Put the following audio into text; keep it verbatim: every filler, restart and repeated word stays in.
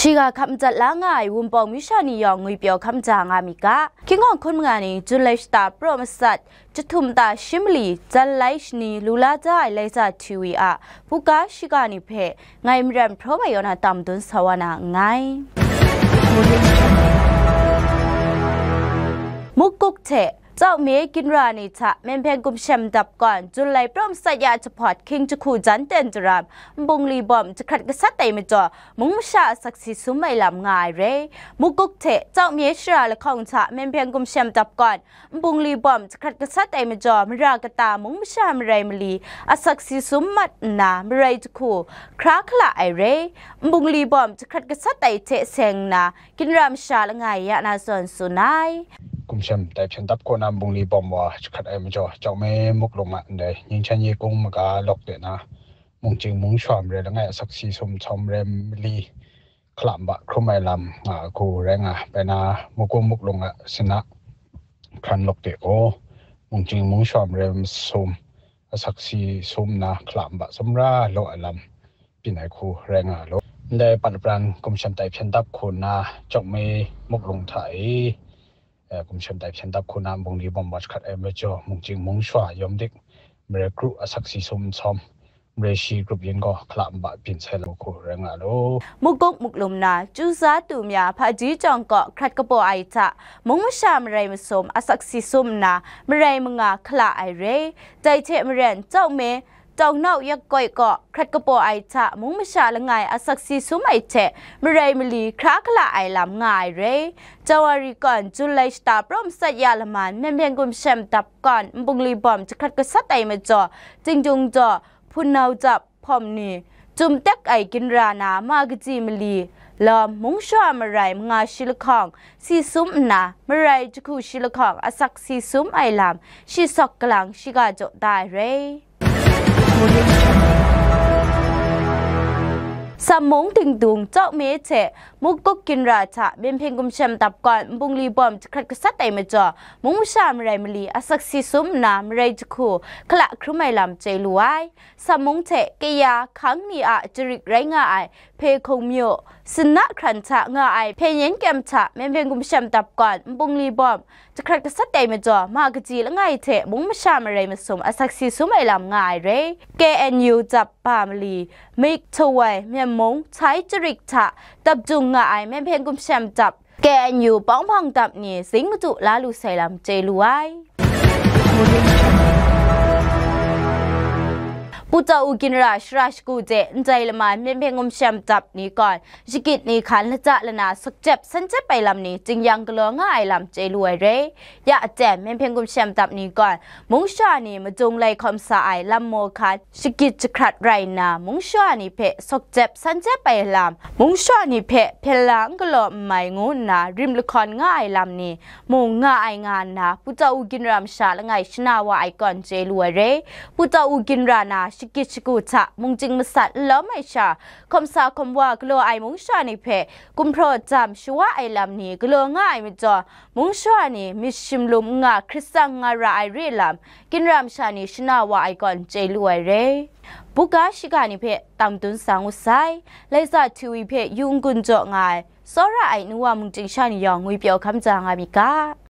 Shiga hkap madat la nga ai Wunpawng masha ni yawng ngwipyaw hkap maja nga mi ga. Hkying hkawng hkun manga ni Jun lai shata praw masat, jahtum ta shi mali, jan lai shani lu la da ai Laiza T V a buga shiga ni hpe ngai Maren Hpraw mai yaw na tam dun sa wa na nngai. Mukuk hte Chawhme ginra ni hta Myenhpeng Gumshem Dap Kawn, Jun lai praw masat ya jahpawt hkying jahku jan ten jaram, nbungli bawm jahkrat gasat ai majaw, mung masha asak si sum ai lam nga ai re. Mukuk hte Chawhme shara lahkawng hta Myenhpeng Gumshem Dap Kawn, nbungli bawm jahkrat gasat ai majaw, mara kata mung masha marai mali asak si sum mat nna, marai jahku hkra hkala ai re. Nbungli bawm jahkrat gasat ai hte seng nna, ginra masha langai ya na zawn tsun ai. Gumshem tai hpyen dap kaw na nbungli bawm wa jahkrat ai majaw, Chawhme muklung a ndai Nyingchan Ye Kung maga lawk de na, mungchying mungshaw marai langai asak si sum htawm marai mali hkala nba hkrum ai lam nga ai hku rai nga ai. Bai na, Mukung muklung a Sina hkran lawk de gaw, mungchying mungshaw marai masum asak si sum nna hkala nba sumra law ai lam byin ai hku rai nga ai law. Ndai pat lapran Gumshem tai hpyen dap hku nna Chawhme muklung hta e, eh, Gumshem tai hpyen dap hku nna nbungli bawm wa jahkrat ai majaw, mungchying mungshaw yawm dik marai kru asak si sum ntawm, marai shi grup yin gaw hkala nba byin sai lam hku rai nga ai law. Mukuk muklum na, Chuza Tumya Hpaji Jawng kaw hkrat kabaw ai hta, mung masha marai masum asak si sum nna, marai manga hkala ai re. Dai hte maren, Chawhme, Tawnau Yakkoi kaw hkrat kabaw ai hta, mung masha langai asak si sum ai hte, marai mali hkra hkala ai lam nga ai re. Jawari kawn, Jun lai shata praw masat ya laman, Myenhpeng Gumshem Dap Kawn, nbungli bawm jahkrat gasat ai majaw, Tingdung daw, Hpunau jap hpawm ni, Chyum tek ai ginra na ma kaji mali lawm, mungshaw marai manga shi lahkawng si sum nna, marai jahku shi lahkawng asak si sum ai lam, shi sawk kalang shiga jaw da ai re. Sammung Tingdung, Chawhme hte Mukuk ginra hta Myenhpeng Gumshem Dap Kawn, nbungli bawm jahkrat gasat ai majaw, mung masha marai mali asak si sum nna, marai jahku hkala hkrum ai lam chye lu ai. Sammung hte kaya hkang ni a jarik rai nga ai Hpe Hkung Myaw, Sinna hkran hta nga ai Hpe Nyen Kyem hta Myenhpeng Gumshem Dap Kawn, nbungli bawm jahkrat gasat ai majaw, ma kaji langai hte mung masha marai masum asak si sum ai lam nga ai re. K N U jap ba mali, Mik Tawai, Myen Mung, Chai jarik hta dap jung nga ai Myenhpeng Gumshem Dap, K N U pawng hpang dap ni zing madu la lu sai lam chye lu ai. Pu Tau Ginra shara shagu de ndai laman Myenhpeng Gumshem Dap ni kawn, shagit ni hkan lata lana sukjep sanjep ai lam ni jingyang galaw nga ai lam chye lu ai re. Ya aten, Myenhpeng Gumshem Dap ni gawn, mungsha ni madung lai hkawm sa ai lam maw hkan, shagit jahkrat rai nna, mungsha ni hpe sukjep sanjep ai lam, mungsha ni hpe hpyen la n galaw n mai ngu nna rim lahkawn nga ai lam ni mung nga ai nga nna, Pu Tau Ginra masha langai shana wa ai kawn chye lu ai re. Pu Tau Ginra na shagit shagu hta mungchying masat n lawm ai sha, hkawm sa hkawm wa galaw ai mungsha ni hpe gumhpraw jam shawa ai lam ni galaw nga ai majaw, mungsha ni myit shim lum n nga hkrit tsang nga ra ai re lam, Ginra masha ni shana wa ai kawn chye lu ai re. Buga shiga ni hpe tam dun sa ngut sai. Laiza T V hpe yu n-gun jaw nga ai, tsawra ai nu wa mungchying sha ni yawng ngwipyaw hkam ja nga mi ga.